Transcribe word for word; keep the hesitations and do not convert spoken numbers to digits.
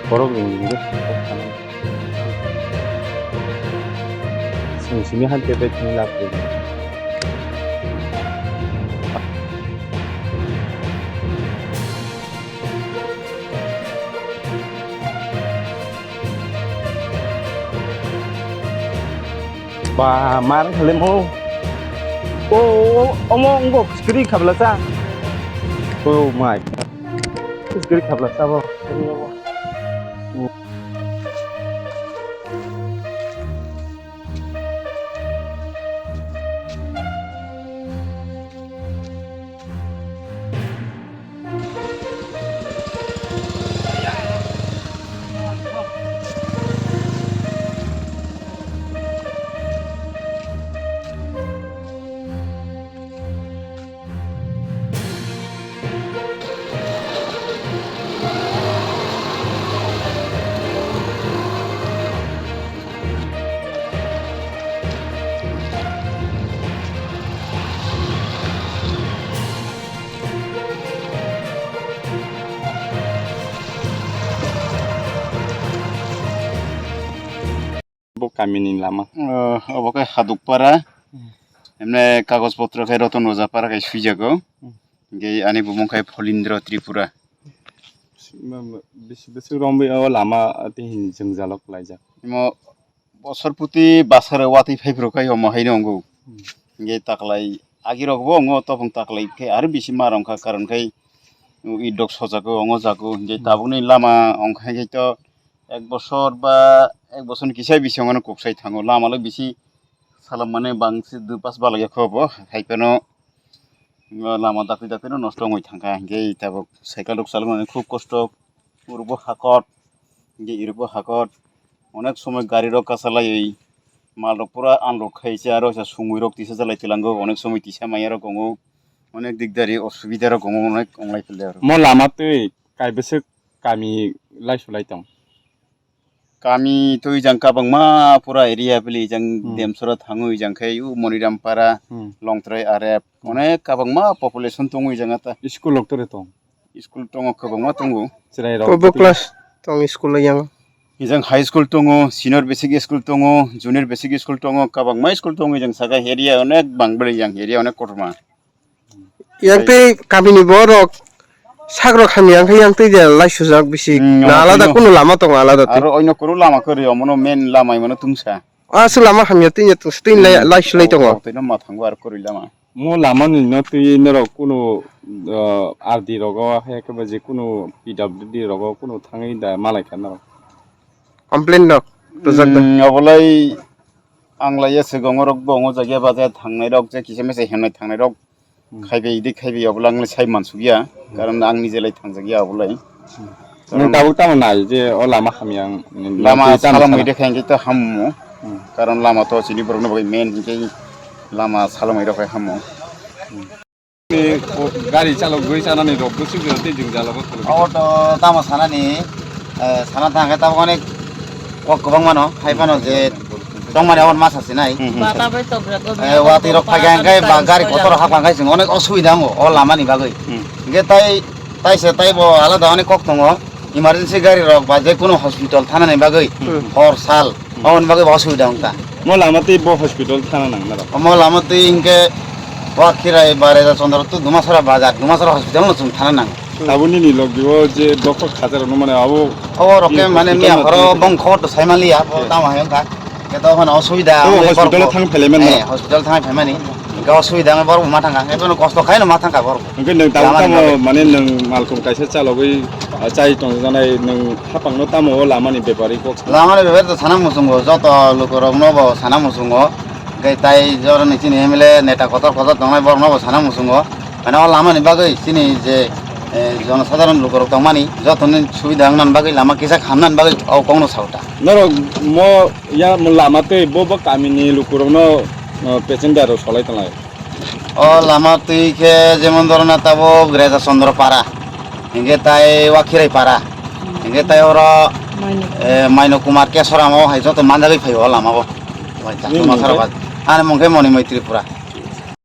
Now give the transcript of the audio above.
Borok ni simi simi han te bai thani lab. Ba, mar khalimo. O, o, omo, ongo, skri khabla sa. Oh my. Skri khabla sa bo. Bo kamini lama. O, obo khe Hadukpara. Hmm. Emne kagoj potro khe Roton Roja Para khe swijago. Hmm. Hingke ani bumung khe Pholindro Tripura. Ma, ma, bisi, bisi romwi o lama tei hin jwngjalo klaijak. Imo bosor puti basaro watwi phaiphuru khe omo haino wngo. Hmm. Hingke taklai agirokbo wngo, topong taklai khe aro bisi ma rwngkha, karon khe idok sojago, ongo jago. Hingke Hmm. tabukni lama ongkha khe to ek bosor ba ek bosorni kisa bisingwano kuksai thango. Lama le bisi salam mane bangsi dui pas balai ya kho bo, hai phano lama dakti dakti no nosto wngwi thangkha. Hingke tabuk cycle rok chalokmani khub kosto, urbo hakot, hingke irbo hakot, onek somoi gari rok kasalaiwi mal rok pura unload khai se, aro sa sungwi rok tisa jalai tilango, onek somoi tisa maya rok wngo, onek dikdari osubida rok wngo, onek wnglai phaile aro. Mo lama twi kaibwswk kami laisulai tong? Kami to ijang kabangma pura area bili ijang Hmm. Demsora thango ijang khe u Monirampara, Hmm. Longtrai Arep, Hmm. onek kabangma population tongo ijang ata. School rok tore tong? School tongo kabangma tongo. Chwrai rok Kobo twi- class tong school yang? Ijang high school tongo, senior basic school tongo, junior basic school tongo, kabangma school tongo ijang saka area onek bang bili ijang area onek kotorma. Yang tei kamini borok sakrok hamya wngkha, yang tei de laisujak bisi. Hmm, na alada oino- kunu lama tongo alada tei. Aro oino kunu lama kwrwi, omono main lama imono tungsa. Aswk lama hamya tei tungsa tei lai- Hmm. laisulai tongo. Tei no ma thango aro kwrwi lama. Mo lama ni no twi norok kunu, uh, R D rogo hai khe ba je kunu P W D rogo kunu thangwi da malai kha norok. Complain rok rwjak da. Hmm, obolai ang lai ya swkang rok bo omo jagya baja thangnai rok je kisa misa hemnai thangnai rok Hmm. khaibai idi khaibai obolai ang lai sai mansukya, Hmm. karon ang nije lai thangjak ya obolai. Hmm. Karon Nung tabuk tamo nai je o lama hamya ang, nung lama twi tamo salom sana. Ide khain khe to hammo. Hmm. Karon lama to chini borok no bagwi main hinkhe lama salom ide khai hammo. Hmm. Gari chalok gwi chanani rok bwswk jora tei jwngjalo kok khuluk. Obo to tamo sanani, eh, sana thang khe tabuk ani kok kwbang mano, hai phano je tongmani obo ma sasinai. Hmm, hmm. Bata bai tobra go Eh, watwi rok phai khe hwnkhe ba gari kotor hap kha khe chwng onek osubida wngo o lamani bagwi. Hmm. Hwnkhe tai, tai se tai bo alada onek kok tongo, emergency gari rok ba je kunu hospital thanani bagwi Hmm. hor sal. Aboni bagwi bo osubida wngkha. Mo lama twi bo hospital thana nang naro? Omo lama twi hinkhe Wakhirai Bareja Chondro to Dumasora bazar, Dumasora hospital no chwng thana nang. Tabuni ni log dibo je doktor khajar no mane abo Obo rok khe mane miya hospital horo no bong khobor to sai manliya, bo tamo hai wngkha. Khe to phano osubida Obo wngwi hospital borok thang phailai mani. Eh, hospital thang phaimani. Hinkhe osubida wngwi borok ma thangkha, ebono kosto khaino ma thangkha borok. Hinkhe nwng tamo Lamani tamo bagwi. Mane nwng malkhung kaisa chalogwi, ah, chai tongjaknai nwng Hapang no tamo o lama ni bepari kok sana? Lama ni bepari to sana muchungo, joto lukurok no bo sana muchungo. Hwnkhe tai jora ni chini M L A neta kotor kotor tongnai borok no bo sana muchungo. Mane o lama ni bagwi chini je, eh, jonosadharon lukurok tongmani joto ni subida wngna ni bagwi lama kisa hamna ni bagwi o kok no sao ta. Norok mo ya mo lama tei bo bo kami ni lukurok no, uh, passenger rok solai tonglai. O lama twi khe jemon dhoro na tabuk Reza Chandra Para, hinkhe tai Wakhirai Para, hinkhe tai oro, Maino. Eh, Maino Kumar Kesoram o hai joto manjagwi phaio o lama o. Nini mung khe? Ani mung khe Monimoi Tripura.